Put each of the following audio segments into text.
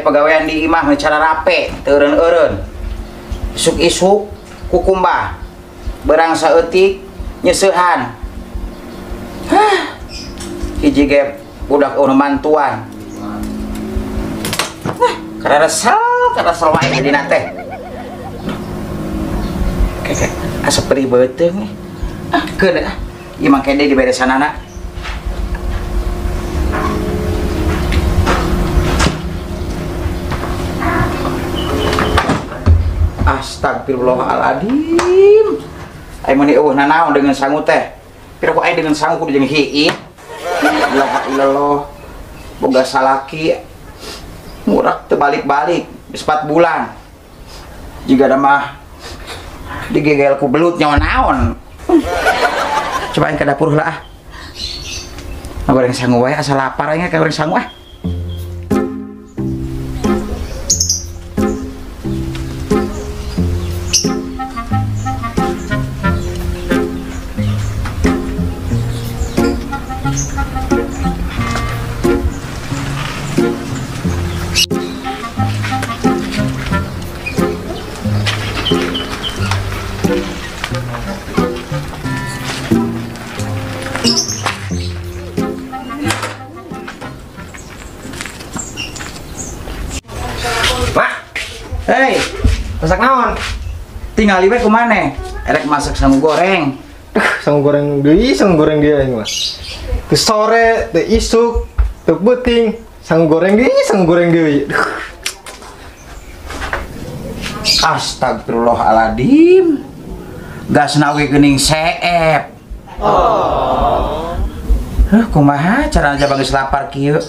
Aya pagawean di imah cara rape, teu eureun-eureun. Isuk-isuk kukumbah. Berang saeutik nyeseuhan. Hah. Hiji ge budak eueuh mantuan. Nah, karesel wae dina teh. Keke asa perih beuteung. Ah, keun ah. Ieu mah kede diberesanana. Astagfirullahaladzim. Aing meni eueuh nanaon dengan sangu teh. Pira ku aing dengan sangu kudu jeung hiit. La ilallah. Boga salaki murak teu balik-balik geus 4 bulan. Jiga da mah digegel ku belut nyawa naon. Coba aing ka dapur heula ah. Ngagoreng sangu wae asa lapar aing ka goreng sangu ah. Hei, masak naon? Tinggal we kumane? Erek masak sangu goreng. Sangu goreng deui, sangu goreng deui aing mah. Teu sore, teu isuk, teu beuting, sangu goreng deui, sangu goreng deui. Astagfirullahaladzim. Gasna oge geuning seep. Oh. Heuh, kumaha carana jaba geus lapar kieu?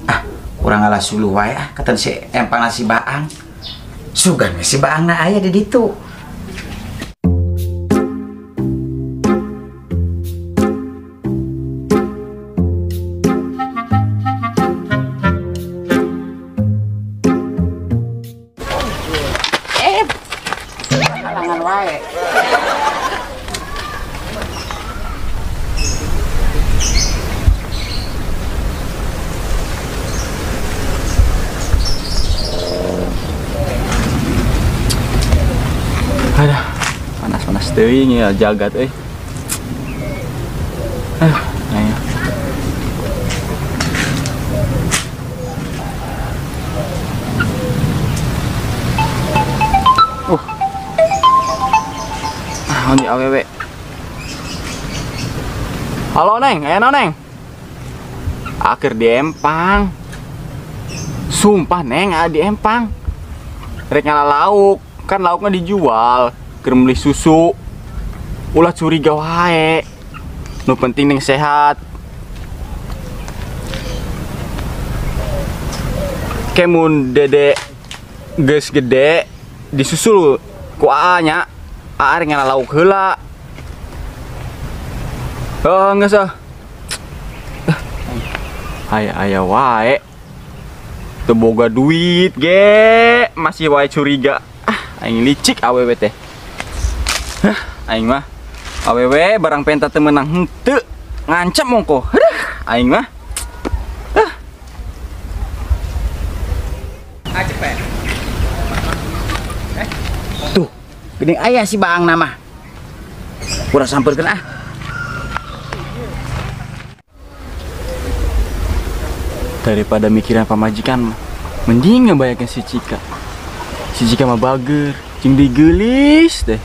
Ah, urang ngalah suluh wae ah, katan si empang nasi baang. Sugan si baangna aya di ditu. Halangan wae. Aduh, panas-panas teuing ya jagat euy. Aduh, aya. Ah, ini awewe. Halo Neng, aya naon Neng? Akhir di empang. Sumpah Neng, aya di empang. Rek ngala lauk. Kan lauknya dijual, keur meuli susu. Ulah curiga wae. Nu penting neng sehat. Kemun dede geus gede disusul ku aa nya. Aa rek ngala lauk heula. Heuh geus ah. Aya-aya wae. Teu boga duit ge, masih wae curiga. Aing licik awewe teh. Hah, aing mah awewe barang penta teu meunang henteu ngancam mongko. Heuh, aing mah. Hah. Tuh, geuning aya si baang nama. Kurang sampeurkeun ah. Daripada mikiran pamajikan mah, mending ngebayangin si Cika. Si Cika mah bager, jeung digelis deh.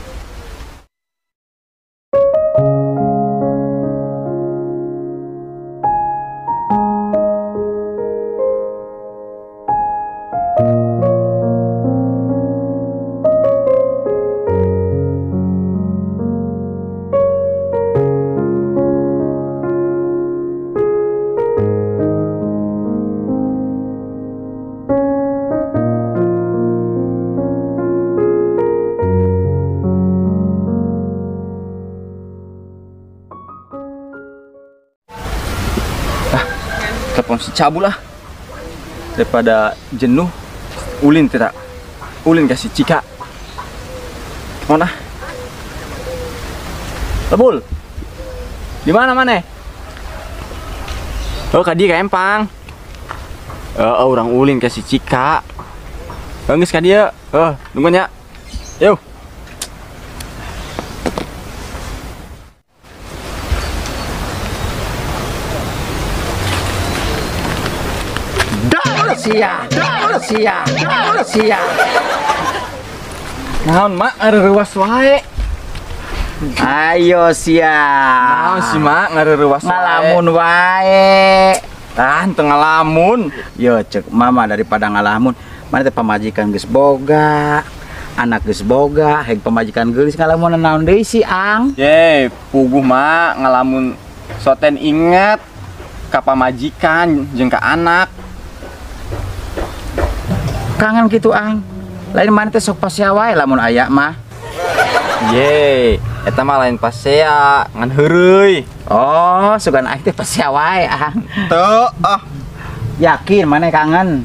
Telepon si cabul lah, daripada jenuh ulin tidak ulin kasih Cika. Mana Lebul di mana mana? Oh kadi ke empang. Urang ulin ka si Cika. Geus ka dieu. Nungguan nya. Yo. Sia, sia, sia. Naon mak ngareurewas wae. Ayo sia. Naon si mak ngareurewas wae. Ngalamun wae. Ah, teu ngalamun. Yo cek mama daripada ngalamun. Mana teh pamajikan geus boga, anak geus boga, heg pamajikan geulis ngalamun naon deui si Ang. Ye, puguh mak ngalamun soten inget ka pamajikan jeung ka anak. Kangen gitu Ang. Lain mana teh sok pasea wae lamun aya mah. Ye, eta mah lain pasea, ngan heureuy. Oh, sugan aing teh pasea wae Ang. Teu ah. Yakin maneh kangen?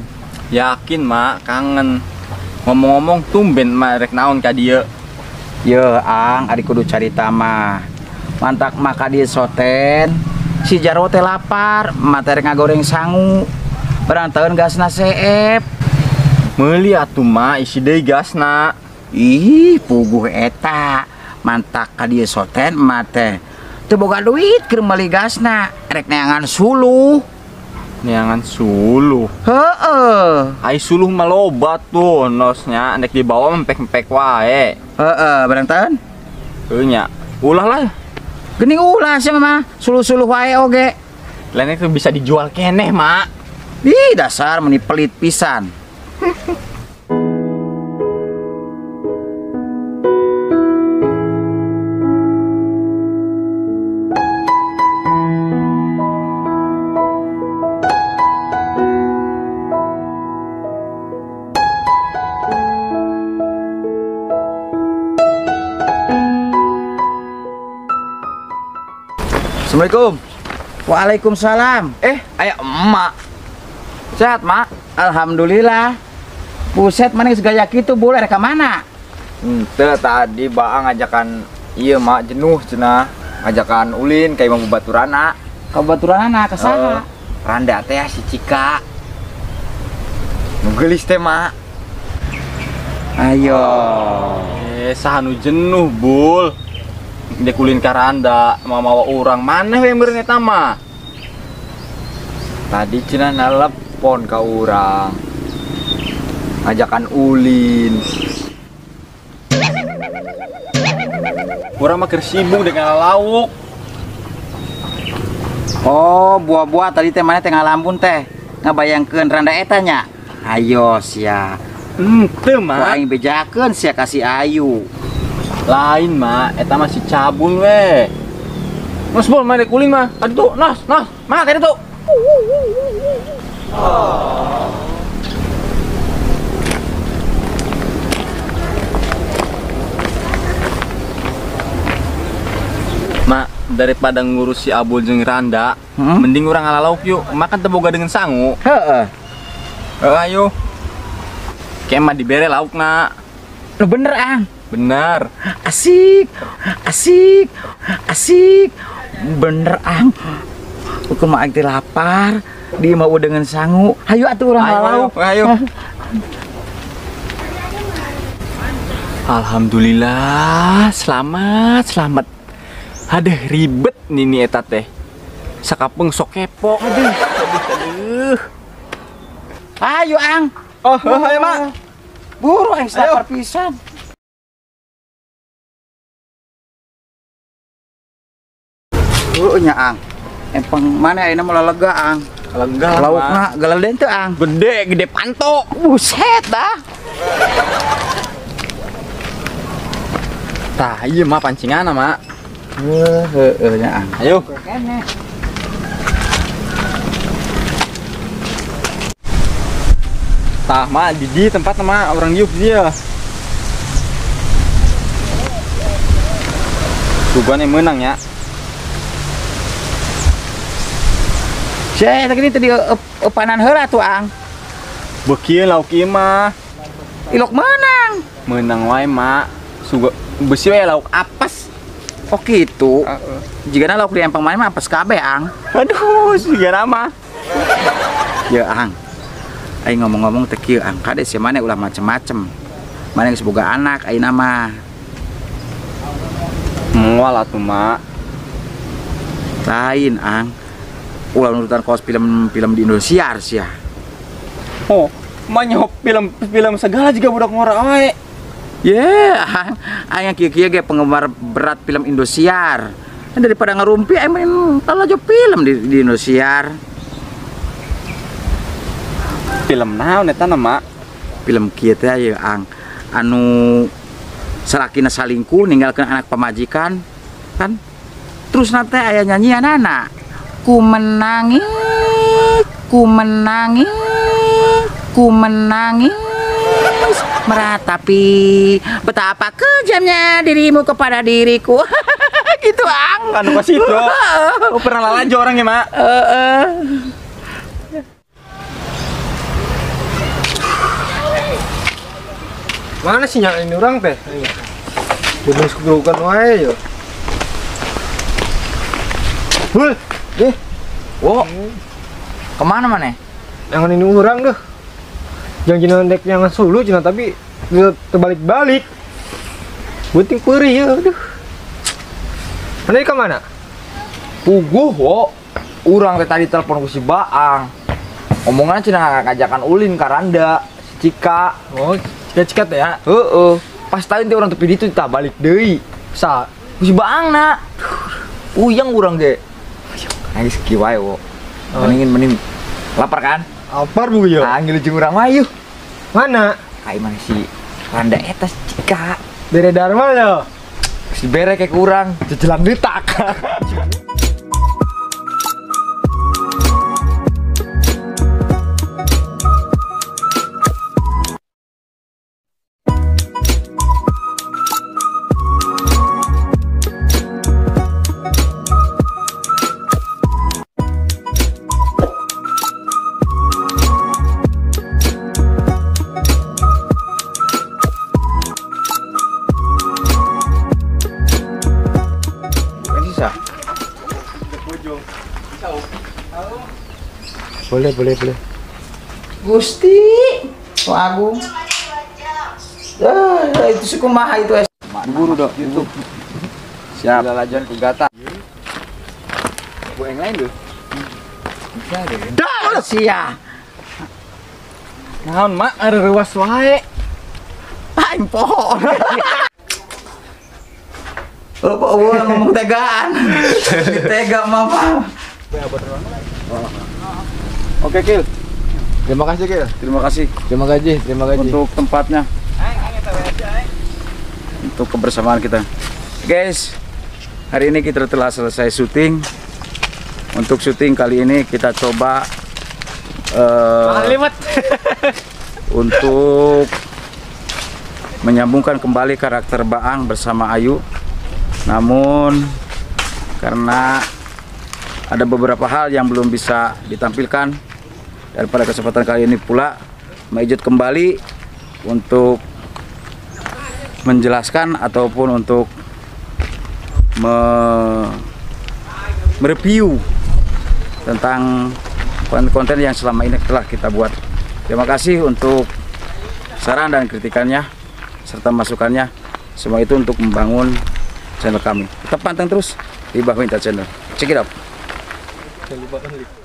Yakin mak, kangen. Ngomong-ngomong tumben mah rek naon ka dieu. Ye Ang, ari kudu carita mah. Mantak mah ka dieu soten. Si Jarwo teh lapar, mah teh rek ngagoreng sangu. Barang taeun gasna seep. Meuli atuh mah isi deui gasna. Ih, puguh eta. Mantak ka dieu soten mah teh. Teu boga duit keur meuli gasna, rek neangan suluh. Neangan suluh. Heeh. Ai suluh mah loba tuh nosnya, nek dibawa empek-empek wae. Heeh, barang taeun? Heuh nya. Ulah lah. Geuning ulah sia mah, suluh-suluh wae oge. Lain itu bisa dijual keneh, Mak. Ih, dasar meni pelit pisan. Assalamualaikum. Waalaikumsalam. Aya emak. Sehat, Mak? Alhamdulillah. Buset, mana geus gaya kitu boleh rek ka mana? Henteu tadi baang ngajakan ieu mak jenuh cenah, ngajakan ulin ka imah babaturana. Ka babaturana ka saha? Randa teh si Cika. Nu geulis teh, Mak. Ayo. Saha nu jenuh, Bul. Dek ulin ka Randa, mamawa urang maneh we meureun eta mah. Tadi cenah nelepon ka urang. Ngajakan ulin. Urang mah keur sibuk dengan lauk. Oh, buah-buah tadi teh maneh teh ngalamun teh. Ngabayangkeun randa eta nya. Ayo sia. Henteu, Mak. Aing bejakeun sia ka si Ayu. Lain, Mak, eta mah si cabul we. Nos bol maneh ulin mah. Tadi tuh, nos, nos. Mak, tadi tuh. Oh. Mak, daripada ngurus si Abul jeung Randa, mending urang ngala lauk yuk. Makan teu boga dengan sangu. Heeh. Ayo. Kayak mah dibere laukna. Lu bener, Ang. Bener. Asik. Asik. Asik. Bener, Ang. Hukum mah aing teh lapar, di mau dengan sangu. Hayu atuh urang ngala lauk. Ayo. Alhamdulillah, selamat, selamat. Aduh, ribet nini eta teh. Sakapeng sok kepo. Aduh, aduh, aduh. Ayo, Ang. Oh, ayo, Mak. Buru aing lapar pisan. Buru nya, Ang. Empang mana ayeuna mah lega, Ang. Lega. Laukna galeden teu, Ang. Gede, gede panto. Buset dah. Tah, ieu mah pancinganna, Mak. Heeh, nya, Ang. Ayo. Tah, Mak, di tempat mah orang diuk dia. Tuguan yang menang ya. Saya tadi tadi panan heula tuh, Ang. Beuki lauk ieu mah. Ilok menang. Menang wae, Mak. Suga besi wae lauk apes. Oh gitu. Jigana lauk di empang mana mah apes kabeh, Ang. Aduh, sigana mah. Ya, Ang. Aing ngomong-ngomong teh kieu ang kade si maneh ulah macem-macem. Maneh geus boga anak ayeuna mah. Moal atuh, Mak. Lain ang. Ulah nurutan kos film-film di Indosiar sia. Oh, manyop film-film segala juga budak ngora wae. Yeah, aing kieu-kieu ge penggemar berat film Indosiar. Daripada ngarumpi aing main lalajo film di Indosiar. Film naon eta na, Mak? Film kieu teh ye ang anu salakina salingkuh ninggalkeun anak pamajikan kan. Terus nate aya nyanyianana. Ku menangis, ku menangis, ku menangis meratapi betapa kejamnya dirimu kepada diriku. Gitu ang. Anu pas itu. Oh, pernah lalajo orangnya, Mak. Heeh. Mana sih nyalain orang teh? Bubung kegerukan wae yo. Hul, deh. Wo. Kemana maneh? Jangan ini orang deh. Jangan jinan dek yang sulu cina tapi terbalik-balik. Buting perih ya, aduh. Mana ke mana? Puguh, wo. Urang teh tadi telepon ku si Baang. Omongan cina ngajakan ulin ka Randa, si Cika. Oh, Cika teh ya? Heeh. Pas tadi teh urang tepi ditu tah balik deui. Sa ku si Baang na. Uyang urang ge. Nangis kieu wae, wo. Mendingin mending lapar kan? Lapar bu yo. Ah, ngilu jeung urang mah yeuh. Mana? Ai mana si Randa eta si Cika. Bere Dharma yo. Si bere kayak kurang, jejelan detak. Boleh, boleh, boleh. Gusti, Pak Agung. Itu suku maha itu. Buru dok, YouTube. Siap. Lalajuan kugata. Bu yang lain tuh. Bisa deh. Dah sia. Naon mak areuwas wae. Aing poho. Oh, kok ngomong tegaan. Tega mah. Oke, Kil. Terima kasih, Kil. Terima kasih. Terima kasih, terima kasih. Untuk tempatnya. Untuk kebersamaan kita. Guys, hari ini kita telah selesai syuting. Untuk syuting kali ini kita coba untuk menyambungkan kembali karakter Baang bersama Ayu. Namun karena ada beberapa hal yang belum bisa ditampilkan, dan pada kesempatan kali ini pula Maijut kembali untuk menjelaskan ataupun untuk mereview tentang konten-konten yang selama ini telah kita buat. Terima kasih untuk saran dan kritikannya serta masukannya. Semua itu untuk membangun channel kami. Tetap panteng terus di Bah Winta Channel. Check it out. Jangan lupa klik.